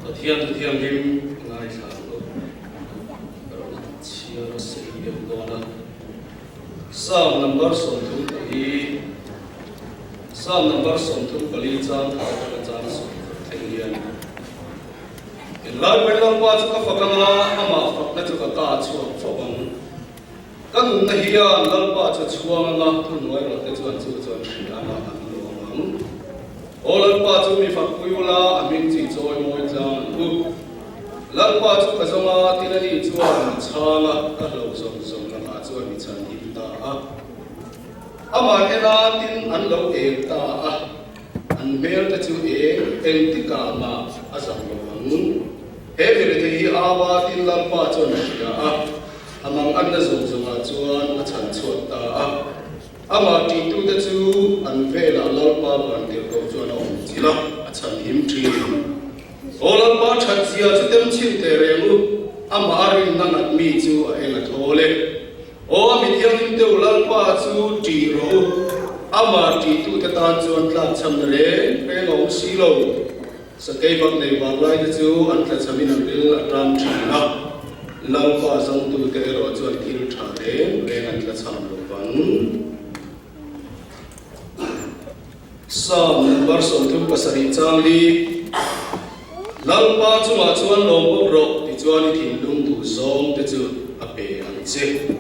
Pathian thu thianghlim i ngaithla ang u. Ka rawn chhiar a sei deuh dawn a. Psalm number 34, Psalm number 34 chang kha atanga chang 10 thleng hian Englai pawhin Lalpa chu ka fak anga, amah fakna chu ka ka a chhuak fo ang. Ka nunna hian Lalpa chu chhuang anga thuhnuai rawhte chuan chu chuan hria anga an lawm ang. Aw Lalpa chu mi fak pui ula, a hming chi chawi mawi tlang ang u. Lalpa chu ka zawng a, tin ani chuan mi chhang a, ka hlo zawng zawng lakah chuan mi chhan him ta a. Amah en a, tin an lo eng ta a, an hmel te chu eng engtikah mah a zak lo ang. He mirethei hi au a, tin Lalpa chuan a hria a, a manganna zawng zawngah chuan a chhan chhuak ta a. Amah ṭihtute chu an velah Lalpa vantirhkoh chuan a awm chilh a, a chhanhim ṭhin. Aw Lalpa ṭhat zia chu tem chhin teh reng u, amah a rinna ngat mi chu a eng a thawl e. Aw a mi thianghlim deuh Lalpa chu ṭih rawh u, amah ṭihtute tan chuan tlakchhamna reng reng a awm si lo. Sakei bak nei vang lai te chu an tlachhamin an ril a ṭam ṭhin a, Lalpa zawngtute erawh chuan thil ṭha reng reng an tlachham lo vang. Psalm number 37 chang li, Lalpa chungah chuan lawm bawk rawh tichuan i thinlung duh zawng te chu a pe ang che.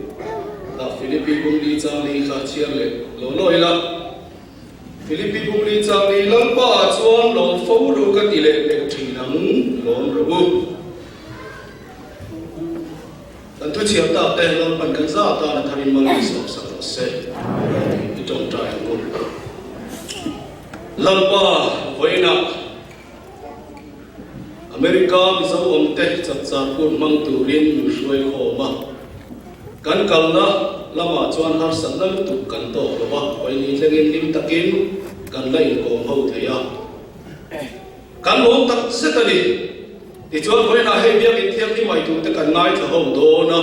Tah Philippi bung li chang li kha chhiar leh law law ila. Philippi bung li chang ni Lalpa ah chuan lawm fo ru ka ti leh pek thin ang, lawm rawh u. Kan thu chhiar tak te Lalpan kan za atan a tharin mal min sawm sak rawh se. I tawngtai ang u. Lalpa vawiinah America Mizo awmte chapchar kut hmang turin min hruai khawm a. Kan kalna lamah chuan harsatna lutuk kan tawk lo va, vawiin thlengin hlim takin kan la inkawm ho thei a. Kan lawm tak zet a ni. Tichuan vawiinah hei biakin thianghlim ai turte kan ngaithla ho dawn a.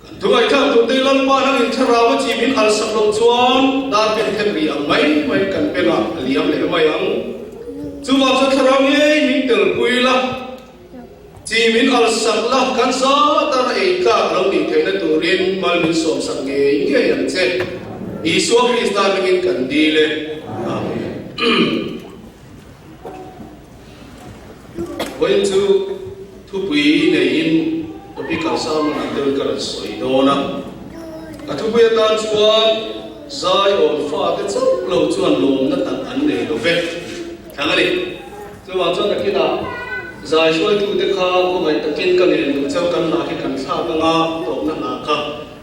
Kan thungaihthlak turte Lalpa hlang in thlarau a chim in alsak loh chuan dar pen then ri ang mai mai kan pengah a liam leh mai ang. Chuvang chuan thlarau ngei min telpui la. Chi min alsak la, kan zat a ei tlak lo nih theihna turin mal min sawmsak ngei ngei ang che. Isua Krista hmingin kan dil e. Amen. Vawiin chu thupui neiin topical sermon ang deuhin ka rawn sawi dawn a. Ka thupui atan chuan zai awm fate chauh lo chuan lawmna tak an nei lo ve. Thlang a ni. Chuvang chuan nakinah zai hruaitute kha khawngaih takin ka ngen duh cheu kan hna khi kan thlak anga tawpna hna kha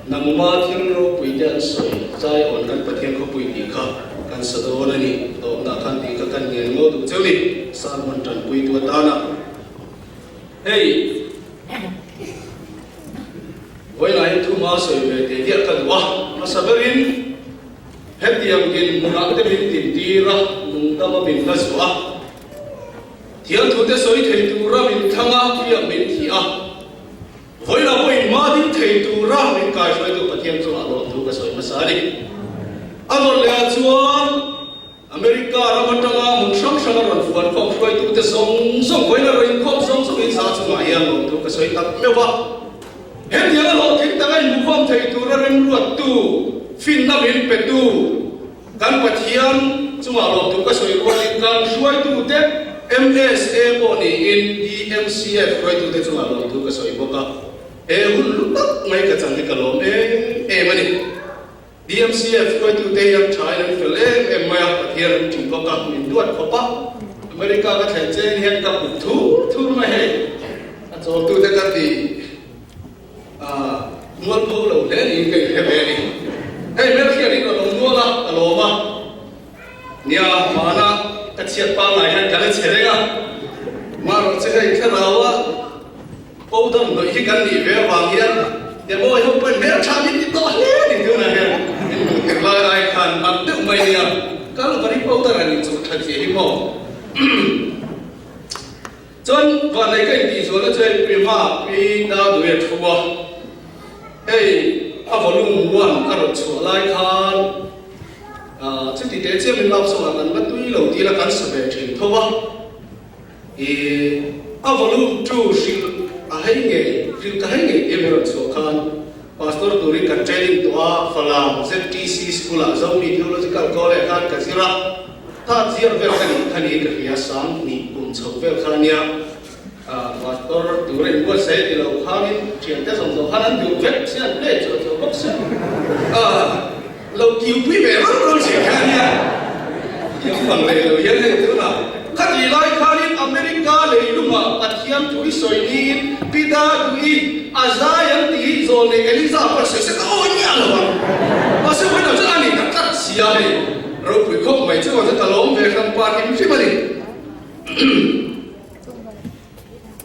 nangma thil ropui te an sawi zai awn kan Pathian khawpui tih kha kan sa dawn a ni tawpna khan tih kha kan ngen ngaw duh cheu ni sermon tanpui tu atana hei vawilah hian thuma sawi ve teh diah ka duh a hmasa berin Hetiang dinhmunah te min tintir a, nungdama min la zuah a, thianthu te sawi thei tura min thlang a, biak min thih a, vawilah pawh inhma ding thei tura min kaihruaitu Pathian chungah lawmthu ka sawi hmasa a ni. A rawn leh ah chuan America ram atanga hmun hrang hranga rawn fuan khawm hruaitute zawng zawng vawiin a rawn inkhawm zawng zawng in za chungah hian lawmthu ka sawi tak meuh a. Hetianga hlawhtling taka inhmukhawm thei tura remruattu, finna min petu, kan Pathian chungah lawmthu ka sawi rualin kan hruaitute, MSA pawh niin DMCF hruaitute chungah lawmthu ka sawi bawk a. He hun hlu tak mai ka chan hi ka lawm em em a ni. DMCF hruaitute hi an thain an fel em em mai a, Pathian an tih bawk a, min duat khawp a. America ka thlen chen hian ka kut thur thur mai hei. A chawltute ka ti mual pho lo hle niin ka inhre ve a ni. Hei hmelhriat in rawn awm nual a, ka lawm a. Nia, hmana ka chhiat pangngai hian ka la che reng a. Marawh chu hei thlarau a powder hnawih hi kan nih ve avang hian Demo hi ho pawhin hmeltha min ti tawh hle a ni tunah hian min hmuh tir lai ai khan mak deuh mai nia. Calvary powder an inchawh that zia hi maw. Chuan vanlei ka intih zualna chu hei Prima Pi Daduia thu a, hei a volume one a rawn chhuah lai khan chuti teh chiam in love song ah kan la tui lo tih la kan sa ve thin tho a. Ih. A volume 2 hrilh a hei ngei, hrilh ka hei ngei tih a rawn chhuah khan Pastor turin kan training tawh a, Falam ZTC School-ah Zomi Theological College khan ka zir a, third year vel ka nih kha niin ka hria, 2000 kum chho vel kha ania. Pastor turin buatsaih ti lo khanin thiante zawng zawng khan an duh vek sia, an play chawh chawh bawk sia. Lo kiupui ve rauh rauh thin kha ania. Thiam bang leh lo hian hei tunah khatih lai khanin America leilungah Pathian thu i sawi niin Pita duh i a zai an tih hi zawl nei Eliza pawh a sawi sek a, aw nia lo ang. Mahse vawiin ah chuan a ni tak tlat sia hei ropui khawp mai chu ka lawm ve hran pa hrim hrim a ni.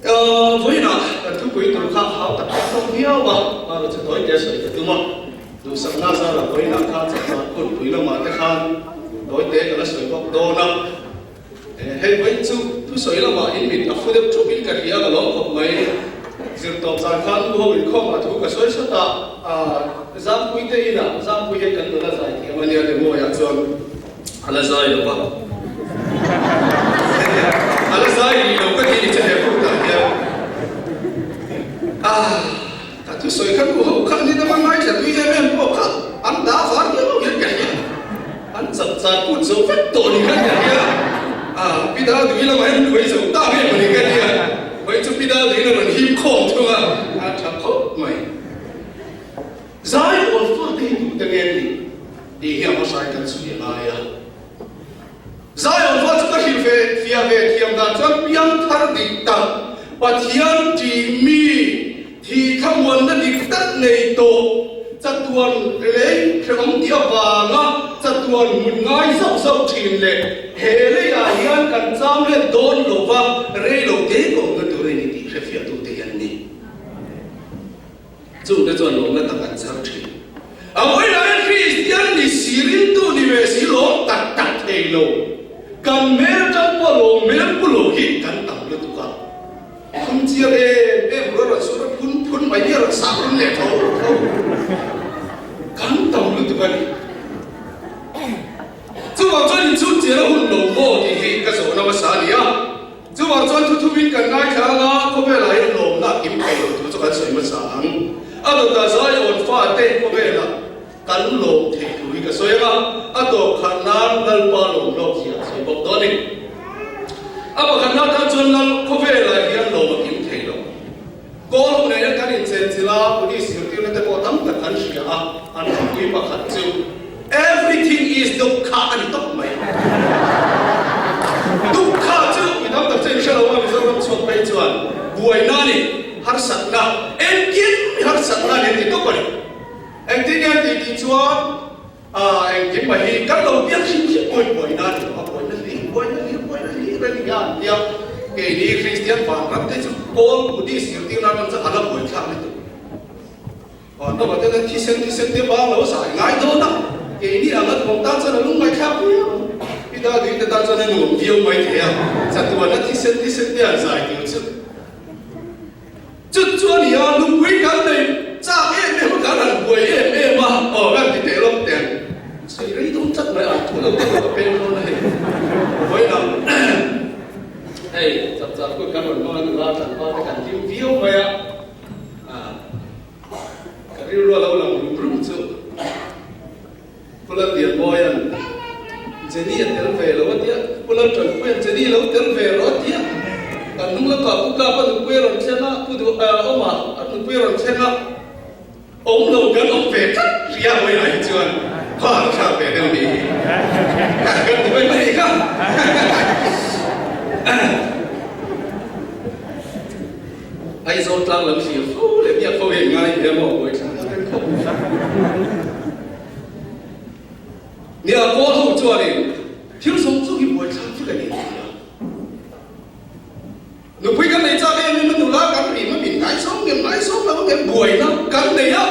Vawiinah kan thupui tur kha hau tak tak hlawm viau a, hmaraw chu tawi te sawi ka tum a, duhsakna zara vawiinah kha chawhchah kutpui lamah te khan tawi te ka la sawi bawk dawn a. Hei vawiin chu thusawi lamah in mit a fu deuh thup in ka hria ka lawm khawp mai. Zirtawp zan khan nu ho inkhawmah thu ka sawi sawt a, Zampui te inah Zampui hi kan nula zai thiam a nia Rimawiah chuan A la zai lo va. A la zai rih lo ka ti ni che he hmunah hian. Ah, ka thusawi kha duh ho kha ni dama ngaithla tui em em pawh kha an dah var viau hian ka hria. An chap char put zo vek tawh ni khan ka hria. Ah, Pi Daldui lamah hian hnuai zo ta nge mawni ka nia. Vawi chu Pi Dalduiin a rawn him khawm thung a, a tha khawp mai. Zai awl fate hi duh te nge ni tih hi a hmasa in kan chhui a ngai a. Zai awl fa chu ka hrilh ve fiah ve thiam dan chuan piangthar dik tak, Pathian tih mi, thih thlamuanna dik tak nei tawh, chatuan lei hrehawm tih avanga chatuan hmun ngai zauh zauh thin leh he leiah hian kan cham let dawn lova rei lo te ka awmna tur a ni tih hrefiahtute hi an ni. Chungte chuan lawmna tak an chhar thin. A vawilaia Kristian ni si rintu ni ve si lawm tak tak thei lo, kan hmel atang pawh lawm hmel pu lo hi kan tam lutuk a. Phun chiar em em rual rawn sur a, phun phun mai hi a rawn sah run leh tho tho. Kan tam lutuk a ni. Chuvang chuan inchhun chian a hun lo maw tih hi ka zawhna hmasa a ni a. Chuvang chuan thuthumin kan ngaithla ang a, khawvelah hian lawmna a kim thei lo thu chu kan sawi hmasa ang. A dawtah Zion fate khawvelah kan lawm theih thu hi ka sawi ang a, a tawp khat nan Lalpa lawm lawk zia a sawi bawk dawn a ni. A pakhatna tan chuan Lal khawvelah hian lawm a kim thei lo. Kawl ho nena kan inchenchilh a, police zirtirna te pawh tam tak kan hria a, an thupui pakhat chu Everything is dukkha a ni tawp mai. Dukkha chu mi tam tak chu in hre lo a, Mizoram chhuak phei chuan buaina a ni, harsatna, engkim harsatna a ni an ti tawp a ni. Engtin nge an tih tih chuan Ah, engkim mai hi kan lo biak hrim hrim pawhin buaina a ni lo a, buaina hlir, buaina hlir, buaina hlir a ni a an tia. Keini Kristian vanram te chu Paul Buddhist zirtirna atang chuan a la buaithlak lutuk. Vanram ah te chuan thisen thisen te bang lo zai ngai dawn a, keini anga thuam tan chuan a lungngaihthlak viau ang. Pi Dadui te tan chuan a nuam viau mai thei a, chatuana thisen thisen te an zai tur chu. Chut chu a ni a, nupui kan nei chak em em a, kan han buai em em a, aw kan ti teh lawk teh ang. Sawi rei dawn tlat mai a, thu lo te pawh ka peng dawn a hei. Vawiin hei chap chap kut kan rawn hmang a nula tlangval te kan hlim viau mai a, ka rilru a lo lang rum rum chu. Pu Lallianmawia'n Jenny a tel ve lo a tia, Pu Lalṭanpuia'n Jenny lo tel ve rawh a tia, kan hnung lamah Pu Kapa nupui a rawn thleng a, Pu Duh Awma nupui a rawn thleng a, awm lo kan awm ve tlat ria vawiinah hi chuan khaw han thlak ve deuh nih hi kan ti mai mai kha. Aizawl tlang lam hlir fo leh biak fo hi an ngai hle maw buaithlak a reng khawp. Nia, Paul ho chuanin thil zawng zawng hi buaithlak vek a ni a ti a. Nupui kan nei chak em em a, nula kan rim a, min ngaizawng ngem ngaizawng lo ngem buaina kan nei a,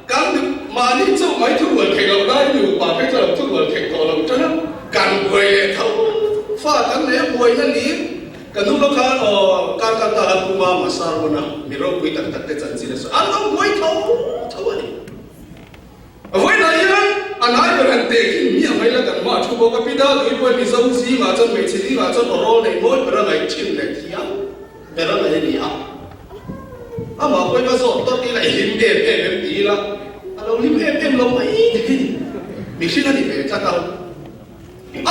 kan mahni chauh mai thurual thei loh laiin nupa phei chuan an thurual thei tawh lo tan a, kan buai leh tho fa kan nei a, buaina lim Ka nu lo khan aw kar kar ta khan Pu Mama Sarmona mi ropui tak tak te chanchin a sawi an lo buai tho tho a ni. Vawiinah hian a nai ber han teh khin miah mai la kan hma thu bawk a, Pi Dal Tuipui Mizo zingah chuan hmeichhe zingah chuan aw rawl nei mawi ber a ngaih thin leh thiam Bera mai a ni a. Amah pawhin a zawt tawt ila i hlim em em em ti ila a lo hlim em em lo mai thei ni. Mihring a ni ve tlat a.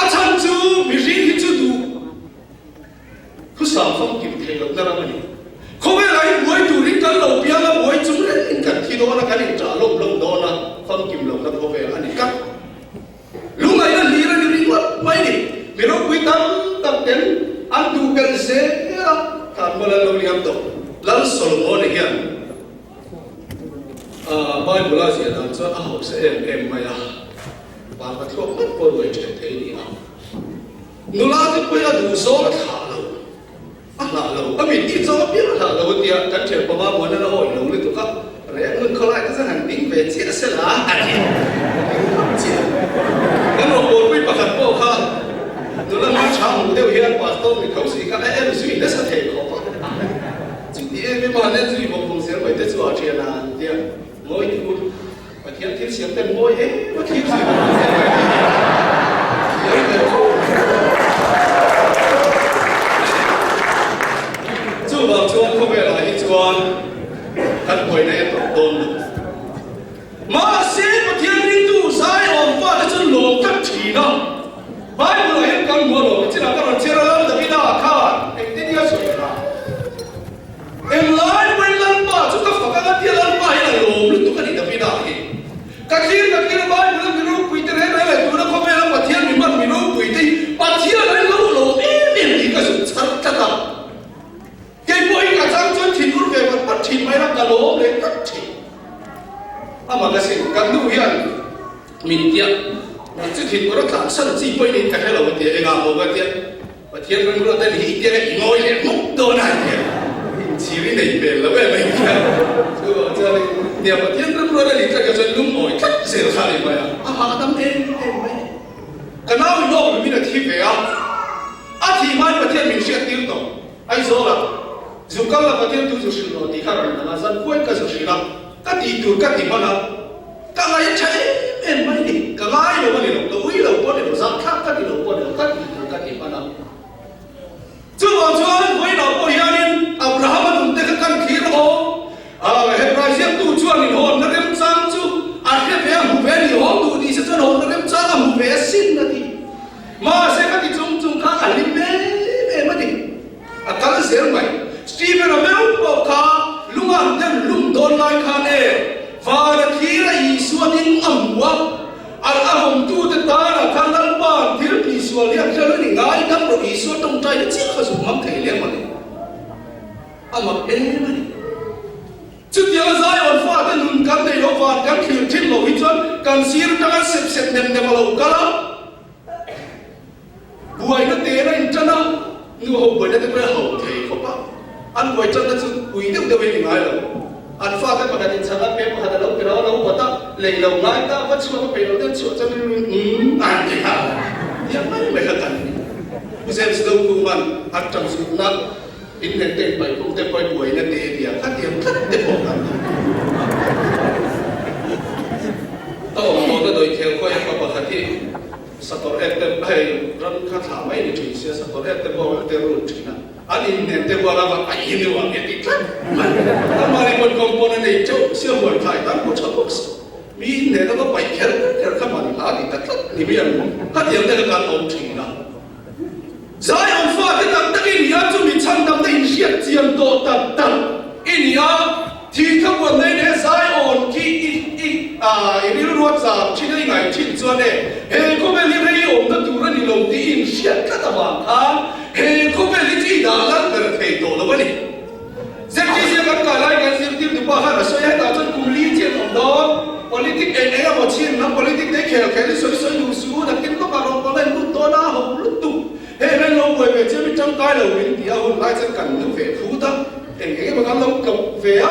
A chhan chu mihring hi chu duh Khusang famkim theih lohna ram a ni. Khawvelah hi buai turin kan lo piang a, buai chung rengin kan thi dawn a, kan inṭah lawm lawm dawn a, famkim lohna khawvel a ni tlat. Lungaihna hlir a ni ringawt mai ni. Mi ropui tam tak ten an duh belh zel a, tlanmual an lo liam tawh. Lal Solomon-a hian Bible-a ziah dan chuan a hausa em em mai a, vanva thluak ngawt pawh ruai ṭhen thei a ni a. Nula te pawhin a duh zawng a thlah lo, a hlah lo, a mit tih zawng apiang a hlah lo a tia, kan thian pama muan a la awih lo lutuk a, reng hun khawlai te chuan han ding ve chiah se la a ti ding ngam chiah. Kan rawngbawl-pui pakhat pawh kha nula hmang tha hmuh deuh hian pastor mi tho si kha a en zui nasa thei khawp a, chuti em em a han en zui vawng vawng zel mai te chu a thian a an tia, ngawi thu. Pathian thil siam ten mawi em a thil zui vang vang zel mai tih hi thiam ber chu Chuvang chuan khawvelah hi chuan kan buaina e tawp dawn lo. Mahse Pathian ringtu zai awm fate chu lawm tlat thin a. Bible ah hian kan hmu alawm i chinah ka rawn chhiar a Lal Davida khan engtin nge a sawi tha? Englai pawhin Lalpa chu ka fak anga tia Lalpa hian a lawm lutuk a ni Davida hi. Ka thlir ka thlir a Bible a mi ropui te reng reng leh tuna khawvela Pathian mi hman mi ropui te hi Pathian a lo lawm em em tih ka zuk char tlat a. Kei pawh hi ka chang chuan thinur ve vat vat thin mai la ka lawm leh tlat thin. Amah ka sin kan nu hian min tia chu thinur a tlansan chi pawhin in ka hre lo a tia engah maw ka tia. Pathian remruat a ni hi tia i ngawi leh hmuk dawn a tia inchhir i nei hmel lo em ai tia chuvang chuan nia Pathian remruat a ni tlat kha chuan lungawi tlat zel kha a ni mai a, a hahdam em em mai a ni. Ka nau in awk lumin a thi ve a, a thih hmain Pathian min hriat tir tawh Aizawl ah zu kal la Pathian tu zu hrilh rawh tih kha rawn lang a, zan khuain ka zu hrilh a, ka tih tur ka ti hman a, Ka ngaih tha em em mai ni, ka ngai lo a ni lo, ka ui lo pawh a ni lo, zahthlak ka ti lo pawh a ni lo, ka tih tur ka ti hman a. Chuvang chuan vawiinah pawh hianin Abrahama nunte kha kan thlir awm a, Hebrai ziaktu chuan inhawnna remchang chu a hre ve a, hmu ve a ni awm duh ni se chuan hawnna remchang a hmu ve a sin a ti. Mahse ka ti chung chung khan a hlim em em a ni. A kal zel mai. Stephen-a meuh pawh kha lungan den lum dawn lai khan e, vana thlir a Isua ding a hmu a, a a hawmtute tana khan Lalpa'n thil tihsual hi an hre lo ni, ngaidam rawh Isua tawngtai na chiah kha zuk ngam thei lem a ni. A mak em a ni. Chutianga Zion fate nun kan nei lo van kan thlir thin lo hi chuan kan sir atanga sep sep nem nem a lo kal a. Buaina tena inṭan a, nu ho buaina te pawh hi a ho thei khawp a, an buai ṭanna chu pui deuh deuhin i ngai lo. An fate pakhat inchhan a, pe pakhat a lo pe lo a, lo bat a, lei lo ngai ta, va chhuak a peih lo deuh chhuah chuan rilru in umm an ti a, tiang mai mai kha kan ni. Pu James Dokuman a ṭang zutna in nen te inpaih khum te pawh hi buaina te a ti a, khatiang tlat te pawh kan ni. Ka awm tawhna dawihkhel khawi a pa pakhat hi Sakawr ek te hei ram kha thlah mai ni thin sia sakawr ek te pawh te rul thin a, an inhnen te huan a va paih hi nuam e ti tlat mai. An mahni pawn compound a nei teuh sia huan thlai tan pawh tha bawk si. Mi inhnen a va paih kher kher kha man hla ti ta tlat ni mai ang khatiang te kha kan awm thin a. Zion fate tak tak i nia chu mi chhandam te inhriat chian tawh tak tak i nia. Thih kha buan nei leh Zion khi i i i rilru a cham thin a i ngaih thin chuan e he khawvel hi rei awmna tur a ni lo tih i inhriat tlat avang khan he khawvel hi chu i dah lal ber thei tawh lo a ni. ZTC a kan kai lai kan zirtir tupa khan a sawi a hetah chuan kum li chian awm dawn politic eng eng emaw chhin lam politic te khel khel i sawi sawi duh su nakin lawkah rawn pawh la in lut dawn a ho lutuk Hei hian lo buai ve chiam i tangkai lo min ti a hun lai chuan kan nu ve phut a, eng eng emaw kan lo tlawp ve a,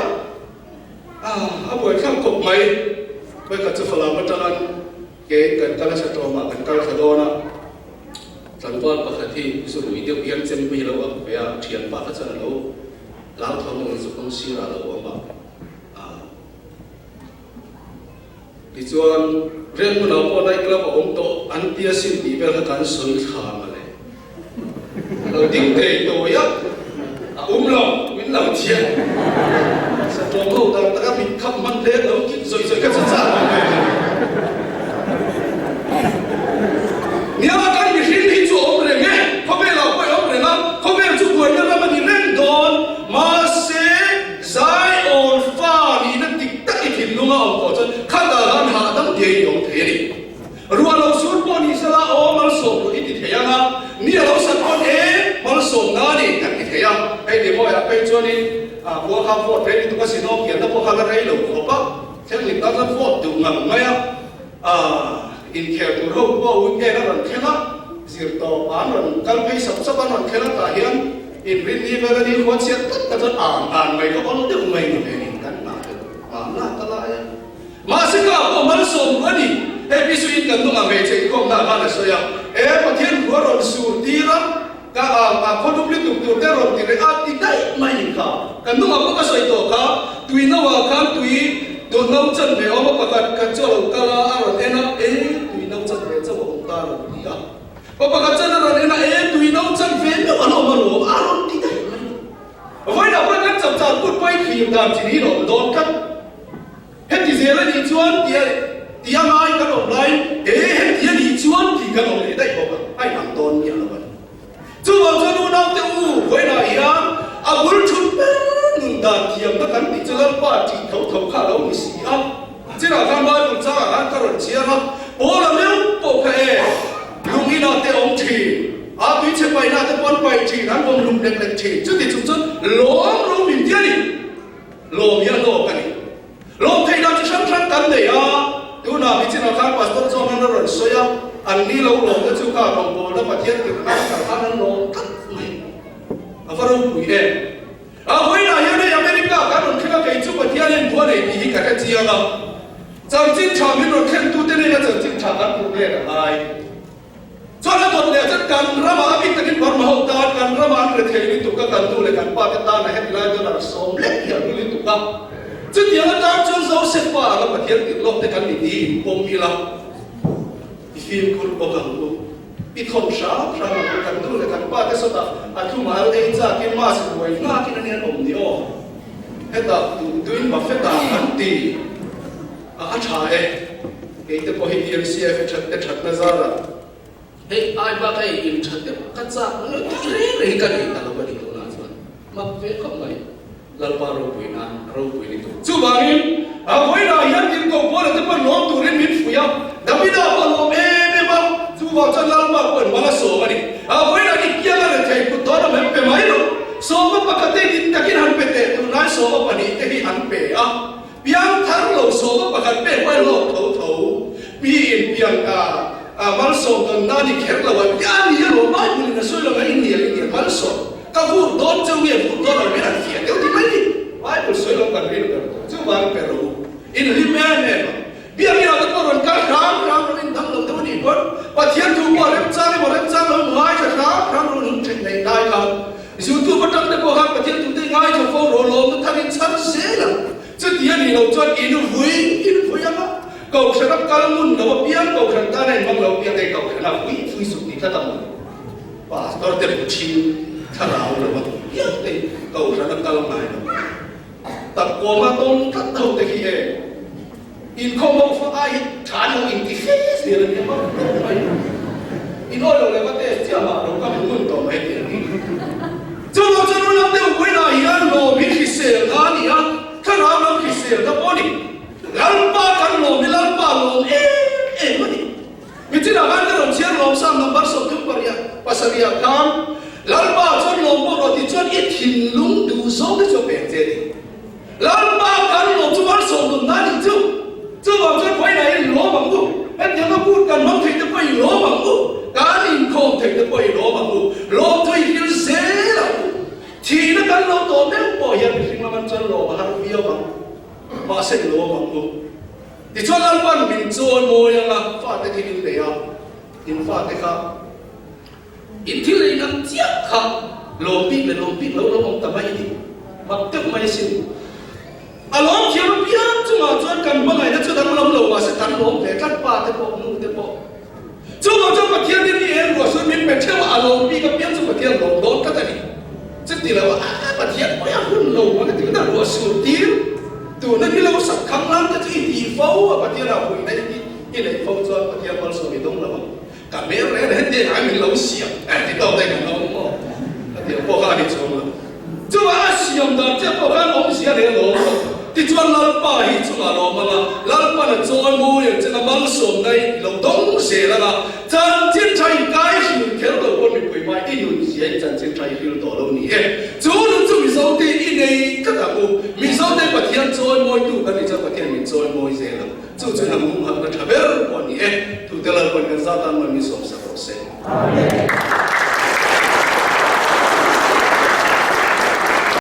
ah a buai thlak khawp mai. Vawikhat chu Falam atangin ke kan kal a sa tawm ah kan kal thla dawn a, tlangval pakhat hi zu rui deuh hian chempui a lo ak ve a, thianpa kha chuan a lo hlauthawng deuh in zu kawng sirah a lo awm a, ah. Tichuan, riat hmunah pawh night club a awm tawh an tia sin tih vel kha kan sawi thla mawle. A lo ding thei tawi a, a um lo. lo thiam. Satawm ho dan taka mit khap hman hle lo kit zawih zawih kha chu chak lo ve a ni. Nia kan mihring hi chu a awm reng e, khawvelah pawh i awm reng a, khawvel chu buaina ram a ni reng dawn, mahse Zion fa nihna dik tak i thinlung a awm tawh chuan khatah khan hahdam diai i awm thei a ni. Ruah lo sur pawh ni sela aw malsawm rawh i ti thei ang a, ni a lo sat pawn e malsawm na ni kan ti thei a. Hei ni mawiah phei chuanin khua kha vote rei lutuk a sin aw, pianna pawh kha la rei lo khawp a, thlenglim tan chuan vote duh ngang mai a, inkhel tur ho pawh weekend a rawn thleng a, zirtawp an rawn kal phei sap sap an rawn thleng a, tah hian inrinni vel a ni khua chhiat tlat kha chuan an an mai kha awl deuh mai ni ve ni kan nghah deuh nghah lak a lai a. Mahse ka pawh malsawm ruah a ni. Hei pi suiin kan hnungah hmeichhe inkhawmna khan a sawi a, E Pathian thu a rawn sur tir a, ka a khaw dum lutuk tur te rawn ti reh a ti daih mai in kha. Kan hnungah pawh ka sawi tawh kha, tui no ah khan tui dawt no chan ve awm a pakhat khat chu a lo kal a, a rawn en a, E tui no chan ve chauh a awm ta a rawn ti a. Pa pakhat chan a rawn en a, E tui no chan ve meuh an awm a lawm a rawn ti daih mai. Vawiinah pawh kan chapchar kut pawh i thlir dan chi ni lo dawn tlat. Heti zel a nih chuan tia ti a ngai kan awm laiin he heti a nih chuan tih kan awm leh daih bawk a, a inang dawn miah lo a ni. Chuvang chuan unaute u, vawiinah hian a bul thut ber nun dan thiamna kan tih chu Lalpa tih tho tho kha a lo ni si a. Chinah khan Bible changah khan ka rawn chhiar a, Paula meuh pawh kha e, lung inah te awm thin, a tuichhe paihna te pawh an paih thin, an awm lum lek lek thin, chuti chung chuan lawm ro min ti a ni. Lawm hi a hlawk a ni. Lawm theih dan chi hrang hrang kan nei a, tunah michinah khan Pastor chuan an rawn sawi a, an ni lo lawmna chu kha rawngbawlna Pathian tirhna a kal khan an lawm tlat mai. A va ropui em! A vawiinah hian hei America kan rawn thleng a, kei chu Pathian in thu a nei tih hi ka hre chiang a, chanchin tha min rawn thlentu te nena chanchin tha kan put let a ngai. Chuan a dawt leh chuan kan ramah a bik takin Burma ho tan kan ramah an rethei lutuk a, kan nu leh kan pa te tan a heti lai dollar 10 hi a hlu lutuk a. Chutiang atan chuan Joseph pa anga Pathian tirh lawk te kan ni ni in pawm ila, i fimkhur bawk ang u, i thawn hram hram ang u, kan nu leh kan pa te sawtah a tlumah al ei chakin mask buai nghakin a nia an awm ni aw. Hetah duh duhin Buffet-ah an ti. A a tha e, kei te pawh hi DMCF i that te thatna zarah hei ai bak hei in that deuh ka chak ngawt reng reng hi ka nei ta lo a ni tunah chuan mak ve khawp mai Lalpa ropui nan ropui ni tur. Chuvangin a vawiinah hian tin ko Paula te pawh lawm turin min fuih a, Davida pawh lawm em em a, chuvang chuan Lalpa pawh in mal a sawm a ni. A vawiinah i kiang a rethei kut dawn a mem pe mai lo, sawma pakhat te dik takin han pe teh tunlai sawma pahnih te hi an pe a, Piang thar lo sawma pakhat pek mai hlawk tho tho. Pi in piang a malsawm dawn na ni kher lo a tia ni a lawm Bible in a sawi lo a in nial in nial malsawm ka vur dawn cheu nge vur dawn lo min an fiah deuh ti mai ni Bible sawi lo kan rin ber tawh chuvang pe rawh u in hlim em em ang Biakina te pawh rawn kal hram hram rawh in dang lo deuh a nih pawn Pathian thu pawh remchang emaw remchang lo emaw ngaithla hram hram rawh in hun then nei lai khan Youtube atang te pawh khan Pathian thu te ngaithla fo rawh lawmna thar in chhar zel ang. Chuti a nih loh chuan in vui in vui ang a, Kohhran a kal ngun lo apiang Kohhran tan a inhmang lo apiang hei Kohhran a vui vui suk tih tlat ang. Pastor te bu thin thlarau lo a piang te Kohhran a kal ngai lo. Takkuama tawng tlat ho te khi e inkhawm ho fa ai hi tha lo inti fe zel a nia mak tawp mai. In awi lo leh va test chiah mah lo ka hmu ngun tawh mai tih a ni. Chuvang chuan u lam deuh vawiinah hian lawm hi hriselna a ni a, thlarau lam hriselna pawh a ni. Lalpa kan lawm hi Lalpa lawm em em a ni. Michinah khan ka rawn chhiar lawm sam number 38 pasarihah khan Lalpa chuan lawm pawh rawh tih chuan i thinlung duh zawng te chu a pek che a ni. Lalpa kan lawm chu malsawm nun na nih chu. Chuvang chuan vawiinah i lawm ang u. Hetiang a kut kan hmang thei te pawh i lawm ang u. Kan inkhawm thei te pawh i lawm ang u. Lawm chu i hil zel ang u. Thihna kan lo tawh meuh pawh hian mihring lam an chuan lawm a har viau ang. Mahse i lawm ang u. Tichuan Lalpa'n min chawi mawi ang a, fate thil in nei a, in fate kha In thil ei ang chiah kha lawm bik leh lawm bik lo lo awm ta mai ni. Mak deuh mai asin. A lawm thiam apiang chungah chuan kan hmangaihna chu danglam lo mahse kan lawm ve tlat pa te pawh nu te pawh. Chuvang chuan Pathian hi mi eng ruah suan min pe theuh a, a lawm bik apiang chu Pathian lawm dawn tlat a ni. Chuti. Chuti lo a, a Pathian pawh hi a hun lo ang a ti mai a, ruah sur tir tuna ni lo sak khang lam te chu i tih fo a, Pathian ah huihna i tih i neih fo chuan Pathian malsawm i dawng lo ang. Ka hmel reng reng hetiang ah min lo siam e ti tawk daih kan awm maw? Pathian pawh kha a ni chuang lo. Chuvang a siam dan che pawh khan awmzia nei a lawm lo. Tichuan Lalpa hi chungah lawm ang a, Lalpan a chawi mawi ang chena malsawmna i lo dawng zel ang a, chanchin tha in kai hril kher lo pawn mipui hmai i nun zia in chanchin tha i hril tawh lo ni e. Chu nun chu Mizote i nei tlat ang u. Mizote Pathian chawi mawitu kan ni chuan Pathian min chawi mawi zel ang. Chu chu hnam humhalhna tha ber pawh a ni e. Tute Lalpan kan zat tan mawi min sawmsak rawh se. Amen.